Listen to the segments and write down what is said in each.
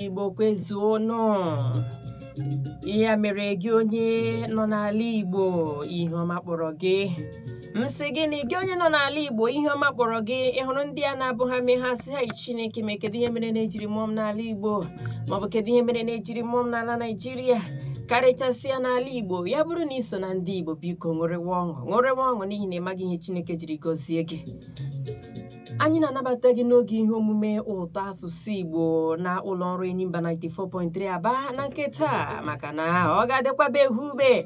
Igbo kwezuonụ! Ya mere gị onye nọ n'ala Igbo, ihe ọma kpọrọ gị. M sị gịnị? Gị onye nọ n'ala Igbo, ihe ọma kpọrọ gị. Ị hụrụ ndị a na-abụ ha mee ha sị ha, Chineke mee, kedu ihe mere na-ejiri mụọ m n'ala Igbo, maọbụ kedu ihe mere na-ejiri mụọ m n'ala Naịjirịa, karịchasịa n'ala Igbo. Ya bụrụ na i so na ndị Igbo, biko ṅụrịwa ọṅụ, ṅụrịwa ọṅụ, n'ihi na ị maghị ihe Chineke jiri gọzie gị. Anyị na-anabata gị n'oge ihe omume ụtọ asụsụ Igbo na ụlọ ọrụ Enyimba 94.3 Aba na nke taa, maka na ọ ga-adịkwaba ehube.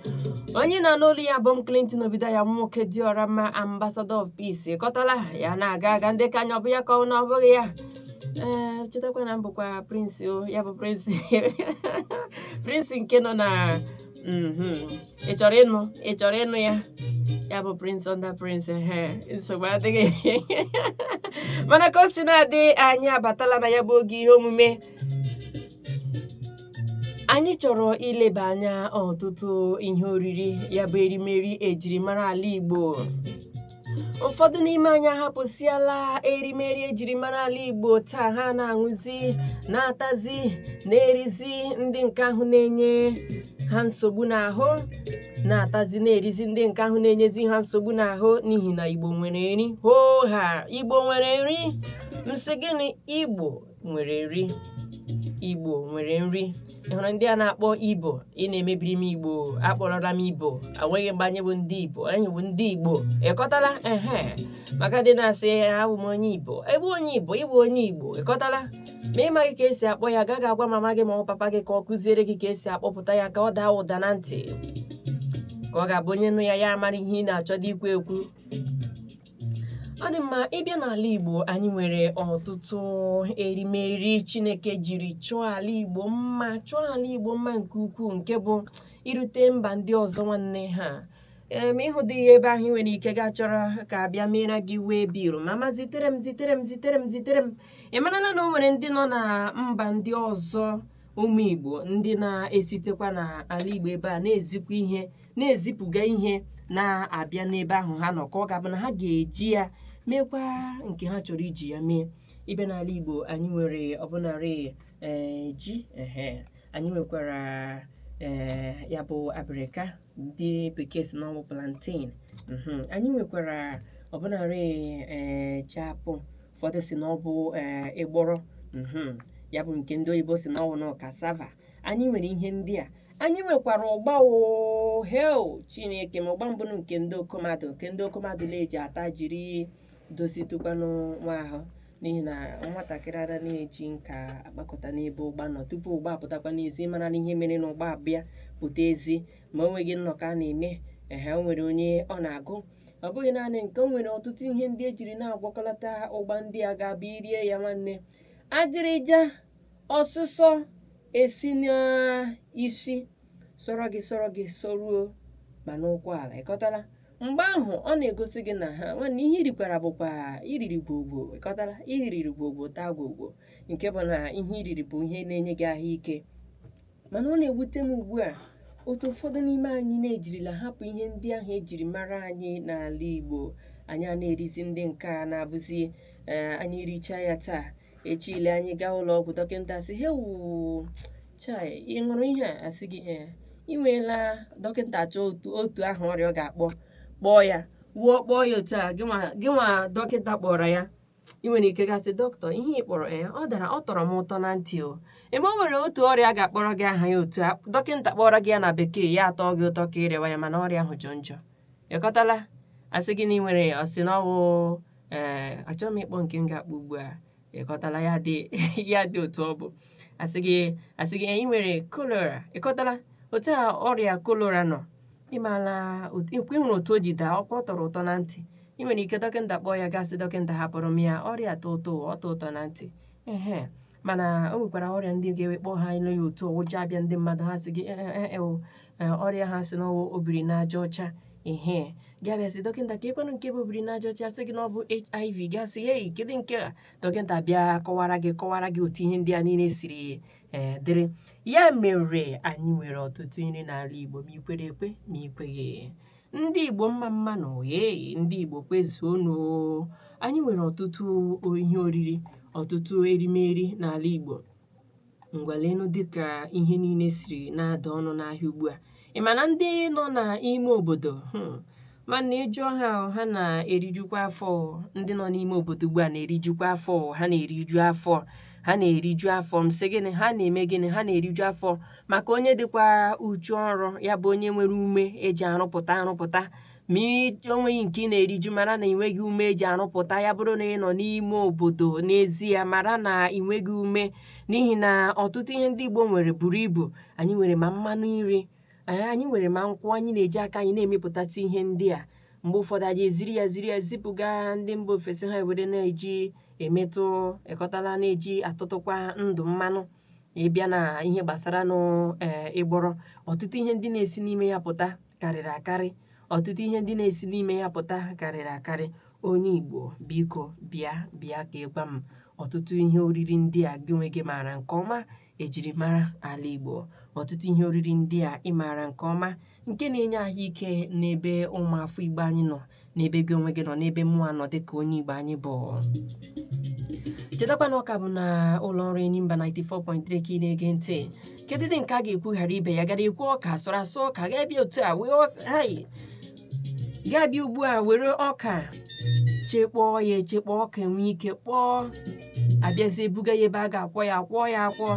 Onye na-anụ olu ya bụ m, Clinton Obidaya, nwoke dị ọra mma, ambassador of peace. Kọtala ya na-aga aga ndị ka anya ọ bụ ya ka ọ na ọ bụghị ya. Ee, chetakwa na m bụkwa prince o, ya bụ prince, prince nke nọ na ị chọrọ ịnụ, ị chọrọ ịnụ ya, ya bụ prince under prince. He, nsogbu adịghị. Mana ka o si na-adị, anyị abatala na ya bụ oge ihe omume. Anyị chọrọ ileba anya ọtụtụ ihe oriri, ya bụ erimeri ejiri mara ala Igbo. Ụfọdụ n'ime anyị ahapụsịala erimeri ejiri mara ala Igbo. Taa ha na-aṅụzi, na-atazi, na-erizi ndị nke ahụ na-enye ha nsogbu n'ahụ, na-atazi, na-erizi ndị nke ahụ na-enyezi ha nsogbu n'ahụ, n'ihi na Igbo nwere nri hoo ha. Igbo nwere nri. M sị gịnị? Igbo nwere nri. Igbo nwere nri. Ị hụrụ ndị a na-akpọ Ibo, ị na-emebiri m Igbo. Akpọrọla m Ibo, enweghị mgbe anyị bụ ndị Igbo, anyị bụ ndị Igbo. Ịkọtala? Ehe, maka ndị na-asị abụ m onye Igbo, ebe onye Igbo, ịbụ onye Igbo. Ịkọtala? Ma ị maghị ka esi akpọ ya, gaghị agwa mama gị ma ọ papa gị ka ọ kụziere gị ka esi akpọpụta ya, ka ọ daa ụda na ntị, ka ọ ga-abụ onye nụ ya, ya amara ihe ị na-achọdo ikwu ekwu. Ọ dị mma. Ịbịa n'ala Igbo, anyị nwere ọtụtụ erimeri Chineke jiri chọọ ala Igbo mma, chọọ ala Igbo mma nke ukwuu, nke bụ irute mba ndị ọzọ, nwanne ha ma ịhụ dị ya ebe ahụ, ị nwere ike gaa chọrọ ka abịa mere gị wee biru mama zitere m, zitere m, zitere m, zitere m. Ị marala na o nwere ndị nọ na mba ndị ọzọ, ụmụ Igbo ndị na-esitekwa n'ala Igbo ebe a na-ezikwa ihe, na-ezipụga ihe na-abịa n'ebe ahụ ha nọ, ka ọ ga-abụ na ha ga-eji ya meekwa nke ha chọrọ iji ya mee. Ịbịa n'ala Igbo, anyị nwere ọbụnarị ee ji, ehe, anyị nwekwara ee ya bụ abịrịka, ndị bekee si na ọ bụ plantain. Anyị nwekwara ọbụnarị ee ji akpụ, ụfọdụ si na ọ bụ ee ịgbọrọ, ya bụ nke ndị oyibo si na ọ bụ na cassava. Anyị nwere ihe ndị a. Anyị nwekwara ụgba. O hel Chineke ma ụgba mbụnụ nke ndị okomadụ, nke ndị okomadụ na-eji ata jiri dozitụkwanụ nwa ahụ, n'ihi na nwatakịrị ara na-eji nka akpakọta n'ebe ụgba nọ tupu ụgba apụtakwa n'ezi. Mara na ihe mere na ụgba abịa pụta ezi, ma o nweghị nnọkọ a na-eme, ehe, o nwere onye ọ na-agụ. Ọ bụghị naanị nke o nwere, ọtụtụ ihe ndị ejiri na-agwakọlata ụgba ndị a ga-abụ irie ya, nwanne, ajịrịja ọsụsọ esi n'isi sọrọ gị, sọrọ gị, sọruo ma n'ụkwụ ala. Ịkọtala? Mgbe ahụ ọ na-egosi gị na ha, nwanne, ihe irikwara bụkwa iriri gwogwo. Ịkọtala? Iriri gwogwo, taa gwogwo, nke bụ na ihe iriri bụ ihe na-enye gị ahụike. Mana ọ na-ewute m ugbu a otu ụfọdụ n'ime anyị na-ejirila hapụ ihe ndị ahụ ejiri mara anyị n'ala Igbo. Anyị a na-erizi ndị nke a na-abụzi anyị richaa ya taa, echi ile anyị gaa ụlọ ọgwụ, dọkịta sị, "Hewu chai, ị ṅụrụ ihe a?" Asị gị, "Ee, ị nweela." Dọkịta achọ otu ahụ ọrịa ọ ga-akpọ, kpọọ ya, wuo, kpọọ ya otu a. Gị nwa dọkịta kpọrọ ya, ị nwere ike gasị, "Dọkịta, ihe ị kpọrọ ee, ọ dara, ọ tọrọ m ụtọ na ntị o." Eme o nwere otu ọrịa a ga-akpọrọ gị aha ya otu a, dọkịta kpọrọ gị ya na bekee, ya atọ gị ụtọ ka ịrịawa ya, mana ọrịa ahụ jọ njọ. Ịkọtala? Asị gị na ị nwere, ọ sị na ọ wụ ee, achọghị m ịkpọ nke m ga-akpọ ugbu a. Ịkọtala? Ya dị, ya dị otu ọ bụ. Asị gị ị nwere cholera. Ịkọtala otu a ọrịa cholera nọ? Ịmaala ị hụrụ otu o ji daa ọkwa, ọ tọrọ ụtọ na ntị. Ị nwere ike dọkịta kpọọ ya, gasị, "Dọkịta, hapụrụ m ya, ọrịa atọ ụtọ, ọtọ ụtọ na ntị." Ehe, mana o nwekwara ọrịa ndị ga-ewekpọ ha elu ya otu ụjọ abịa ndị mmadụ, ha sị gị ọrịa ha sị na obiri n'aja ọcha. Ehe, gị abịa sị, "Dọkịta, ka ekwenụ nke bụ obiri n'aja ọcha?" Sị gị na ọ bụ HIV. Gasị, "Ei, kedu nke a?" Dọkịta bịa kọwara gị otu ihe ndị a niile siri ee dịrị. Ya mere anyị nwere ọtụtụ nri n'ala Igbo, ma ikwere ekwe ma ikweghị. Ndị Igbo, mma mmanụ. Ee, ndị Igbo kwezuonụ. Anyị nwere ọtụtụ ihe oriri, ọtụtụ erimeri n'ala Igbo. Ngwa leenụ dịka ihe niile siri na-ada ọnụ n'ahịa ugbu a. Ị ma na ndị nọ n'ime obodo, nwanne, ị jụọ ha, ha na-erijukwa afọ. Ndị nọ n'ime obodo ugbu a na-erijukwa afọ, ha na-eriju afọ, ha na-eriju afọ. M sị gịnị? Ha na-eme gịnị? Ha na-eriju afọ, maka onye dịkwa uchu ọrụ ya bụ onye nwere ume eji arụpụta arụpụta. Ma o nweghị nke ị na-eriju, mara na ị nweghị ume eji arụpụta. Ya bụrụ na ị nọ n'ime obodo n'ezie, mara na ị nweghị ume, n'ihi na ọtụtụ ihe ndị Igbo nwere buru ibu. Anyị nwere ma mmanụ nri anyị nwere, ma nkwụ. Anyị na-eji aka anyị na-emepụtasị ihe ndị a. Mgbe ụfọdụ anyị eziri ya ziri ya zipụga ndị mba ofesi, ha ewere na-eji emetụ ịkọtala, na-eji atụtụkwa ndụ mmanụ. Ịbịa na ihe gbasara nụ ịgbọrọ, ọtụtụ ihe ndị na-esi n'ime ya pụta karịrị akarị. Ọtụtụ ihe ndị na-esi n'ime ya pụta karịrị akarị. Onye Igbo, biko bịa, bịa ka ị gwa m ọtụtụ ihe oriri ndị a gị onwe gị maara nke ọma ejiri mara ala Igbo, ọtụtụ ihe oriri ndị a ị maara nke ọma nke na-enye ahụike n'ebe ụmụafọ Igbo anyị nọ, n'ebe gị onwe gị nọ, n'ebe mụnwa nọ dịka onye Igbo anyị bụ. Chetakwa na ọka bụ na ụlọ ọrụ Enyimba 94.3 ka ị na-ege ntị. Kedu dị nke a ga-ekwu ghara ibe ya gara ekwu? Ọka asụrụ asụ, ọka ga-abịa otu a wee hai ga-abịa ugbu a, were ọka chekpọọ ya echekpọ, ọka enwe ike kpọọ, abịazie buga ya ebe a ga-akwọ ya, akwọ ya akwọ.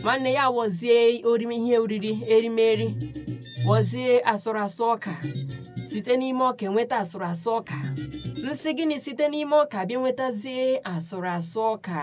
Nwanne ya wọzie orime ihe oriri erimeri, wọzie asụrụ asụ ọka. Site n'ime ọka enweta asụrụ asụ ọka. Nsị gịnị? Site n'ime ọka bịa nwetazie asụrụ asụ ọka.